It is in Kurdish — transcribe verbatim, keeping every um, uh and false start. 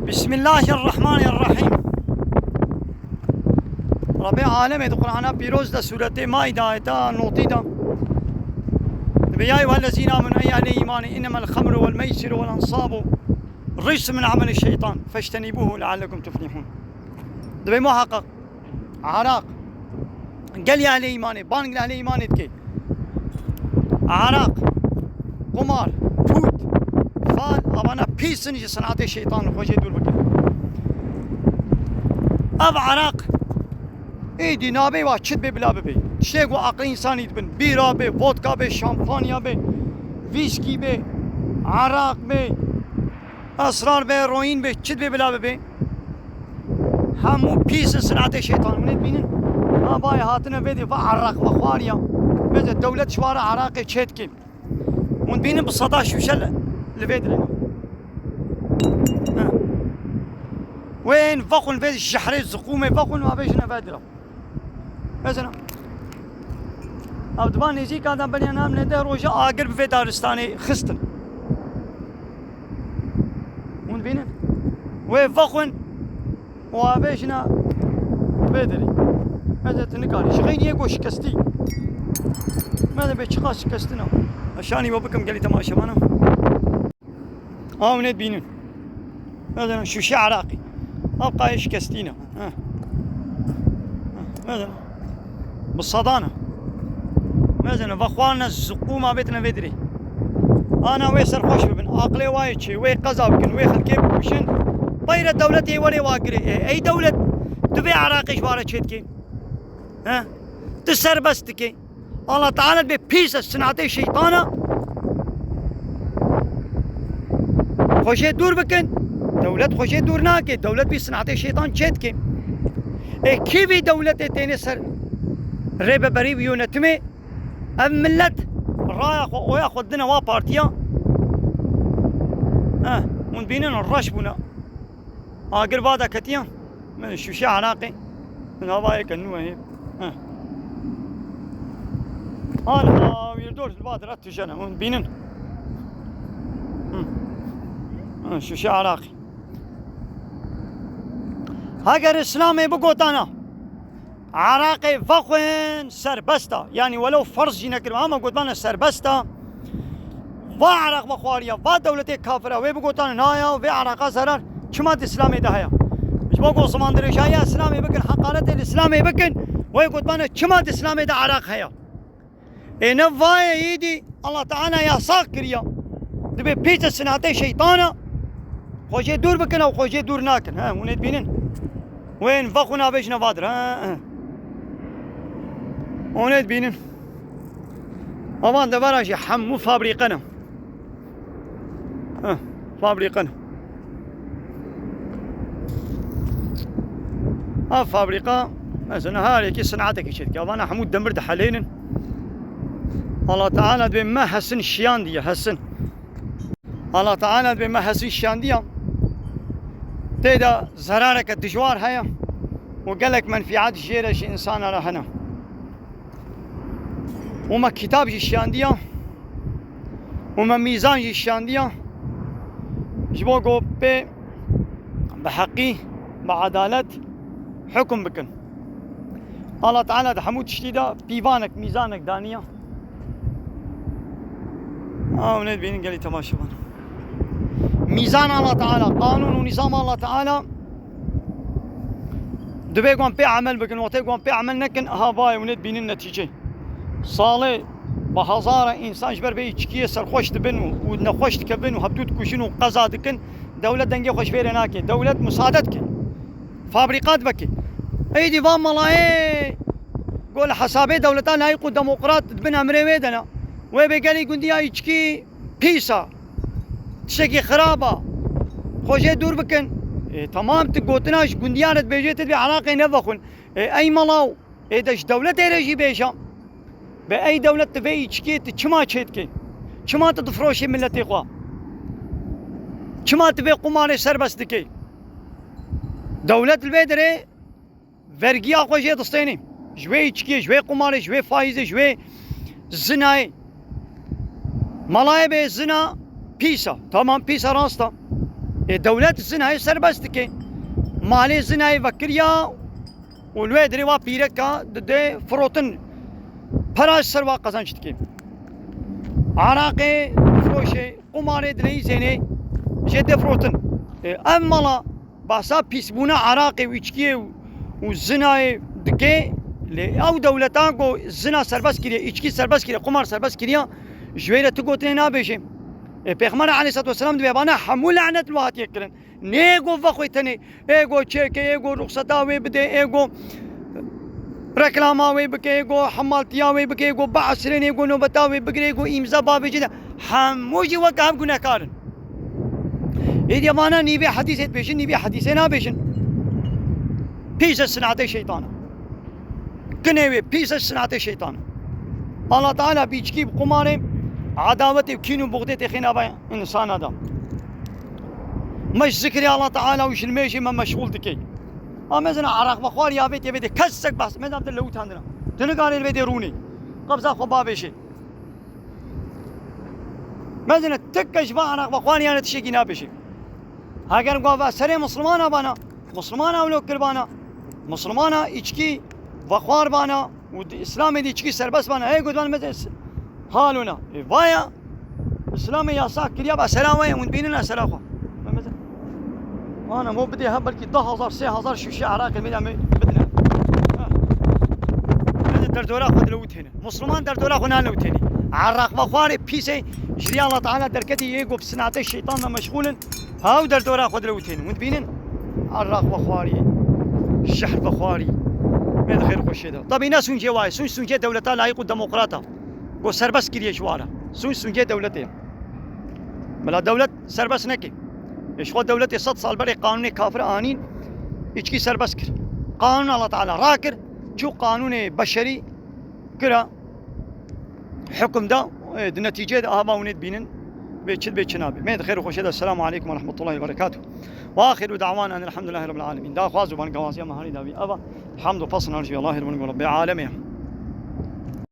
Bismillahirrahmanirrahim. Rabbê alemê di Qur'ana pîroz de, sûretê Maîde, ayeta notî de, dibê: "Ya eyyuhellezîne amenu", ey ehlê îmanê, "innemel xemru vel meysiru vel ensabu ricsun min ameli şeytan, fectenîbûhu leallekum tuflihûn." Dibê muhaqqaq Araq. Gelî ehlê îmanê, bang li ehlê îmanê dike. Araq, qumar, pût, fal, avana pîs in, ji sinatê şeytan li xwe jê dûr bikin. Ev araq, êdî nabê wa çi dibê bila bibê. Tiştê ku aqlê însanî dibin. Bîra bê, vodka bê, şampanya bê, vîskî bê, araq bê, esrar bê, heroîn bê, çi dibê bila bibê. Hemû pîs in, sinatê şeytan. Hûn ê dibînin. Ha, bayê hatine vê dê, va araq vexwariya. Bêje dewlet ji wara araqê çê dike. Hûn dibînin bi seda şûşe li, li vê dirê. Ha. Wên vexwin vê jehrê ziqûmê vexwin û avêjine vê dira. Mesela, ev diba nêzîka de beriya nam ne deh roja agir bi vê daristanê xistin. Hûn dibînin? Wê vexwin û avêjina vê derê. Meze tu nikarî. Ji xeyniyê ku şikestî. Meze bê çiqas şikestina. Eşanî we bikim gelî temaşevana. A hûn ê dibînin. Meze şûşe araqî. Ev qayê şikestî ne. Heh. Heh. Meze. Bi sedan e. Mezin e, vexwarine ziqûma bêtine vê dirê. Ana wê serxweş bibin, aqilê wayê çê, wê qeza bikin, wê xelkê bikuşin. Peyre dewletê werê wa girê. E, ey dewlet, tu vê Iraqê ji ware çê dikê? He? Tu serbest dikê. Allah Teala bê pîs e, sinatê şeytana. Xwe jê dûr bikin. Dewlet xwe jê dûr nake. Dewlet bî sinatê şeytan çê dike. E, kî vî dewletê têne ser rêbeberî û yönetimê? Ev millet raya xwe, oya xwe dine wa partiya. Eh, hûn bînin reş bûne. Agir va de ketiye. Min şûşe Iraqê. Min havayeke nû hê. Eh. Hala wîrdor li va de re tijene. Hûn bînin. Hı. Hı, şûşe Iraqê. Heger Îslamê bigotana, Iraqê vexwin serbest e. Yanî welew ferz jî nekiribe, ama gotmane serbest e. Va Iraq vexwariya, va dewletê kafir e, wê bigotane naya, vê Iraqa zerar çima di Îslamê de heye? Ji bo ku zimandirêjahiya Îslamê bikin, heqaretê li Îslamê bikin, wê gotmane çima di Îslamê de Iraq heye? Ê ne vayê yî dî Allah Teala yasak kiriya. Dibê pîs e, sinatê şeytana. Xwe jê dûr bikin ew xwe jê dûr nakin. He, hûn ê dibînin. Wên vexwin avêjine va dir. He, he. Hûn ê dibînin. Avan devera jî hemû fabrîqe ne. Heh, fabrîqe ne. Ev fabrîqa, mesela, her yekî sinatekî çêdike. Evana hemû demir dihelênin. Allah Teala dibê me hesin şiyandiye, hesin. Allah Teala dibê me hesin şiyandiya. Tê de zerareke dijwar heye û gelek menfiat jê re ji însana re hene. Û me kitab jî şiyandiya û me mîzan jî şiyandiya, ji bo ku pê bi heqî, bi edalet hukum bikin. Allah Teala di hemû tiştî de pîvanek, mîzanek daniya. Ew nedibînin gelî temaşevan. Mîzan Allah Teala, qanûn û nîzam Allah Teala. Divê ku em pê emel bikin, wextê ku em pê emel nekin, ha vayê hûn ê dibînin netîcê. Salê bi hezara însan ji ber vê îçkiyê serxweş dibin û, û nexweş dikevin û hevdû dikujin û qeza dikin, dewlet dengê xwe ji vê re nake. Dewlet musade dike. Fabrîqat veke. Êdî va melayê ku li hesabê dewleta layîq û demokrat di bin emrê wê de ne. Wê bê gelî gundiya îçkî pîs a. Tiştekî xirab a. Xwe jê dûr bikin. Ê, temam, tu gotina ji gundiya re dibêjê, tu dibê Iraqê nevexwin. Ê, ey melaw, ê de ji dewletê re jî bêje. Be ey dewlet, tu vê îçkiyê tu çima çêdikê? Çima tu difroşê miletê xwe? Çima tu vê qumarê serbest dikê? Dewlet li vê derê vergiya xwe jê distênê. Ji wê îçkiyê, ji wê qumarê, ji wê faîzê, ji wê zinayê. Melayê bê zina pîs e. Tamam, pîs e, rast e. Ê, dewlet zinayê serbest dike. Malê zinayê vekiriya û li wê dirê wa pîreka dide firotin. Pera ji ser wa qezenc dike. Araqê firoşê, qumarê dileyîzênê jê de firotin. Ê, ev mala basa pîsbûna araqê û îçkiyê û, û zinayê dike, lê ew dewleta ku zina serbest kiriye, îçkî serbest kiriye, qumar serbest kiriye, ji wê re tu gotinê nabêje. Ê, Pêxember aleyhissalatu vesselam dibê vana hemû lanet li hatiye kirin. Nê go vexwê tenê, ê go çêke, ê go ruxseta wê bide, ê go reklama wê bike, ê go hemaltiya wê bike, ê go biesirêne, ê go nobeta wê bigire, ê go îmza bavêje de. Hemû jî weke hev gunehkar in. Êdî vana nîvê hedîsê dibêjin, nîvê hedîsê nabêjin. Pîs e sinatê şeytana. Kinê wê pîs e sinatê şeytana. Allah Teala bi îçkî, bi qumarê, edawetê û kîn û buxdê têxê nava insana da. Me ji zikrê Allah Teala û ji nimêjê me meşxûl dikey. A mezina eraq vexwarî ya vê tê vê dê kesek behs, mezina bi te lewitandina. Tu nikarê li vê dê rûnê. Qebza xwe bavêjê. Mezina tike ji van eraq vexwariyane tiştekî nabêjê. Heger gava serê Muslimana bana, Muslimana ewlo kir bana, Muslimana îçkî vexwar bana û di Îslamê de îçkî serbest bana. Hey, gotiban mezin s-, halona. E, vaya, Îslamê yasak kiriya ba sera waya, hûn dibînin a sera xwe. Mezin. Ana, mo bidê ha belkî deh hezar, sê hezar şûşe eraqê me de me bidine. Ha. Mezin derdora xwe dilewitêne. Musliman derdora xwe nalewitêne. Eraq vexwarê pîsê, ji riya Allah Teala derketî yê go bi sinatê şeytan me meşxûl in. Haw derdora xwe dilewitêne. Hûn dibînin? Eraq vexwarî, jehr vexwarî. Me di xêr xweşê de. Tabî ne sûncê wayê. Sûnc sûncê dewleta layîq û demokrata. Go serbest kiriye ji wara. Sûnc sûncê dewletê. Mela dewlet serbest neke. Ê ji xwe dewletê sed sal berê qanûnê kafir anîn, îçkî serbest kir. Qanûn Allah Teala rakir, çû qanûnê beşerî kira hukm da, e, di netîceyê de aha ba hûnê dibînin, bê çi dibê çi nabê. Me di xêr û xweşê de. Selamu aleykum ve rahmetullahi ve berekatuh. Ve axiru da'wana enelhamdülillahi rabbil alemin. Daxwaz û bangewaziya me harî dawî eva. Hamd û pesn arjî Allahê li bin Rabbi alemê.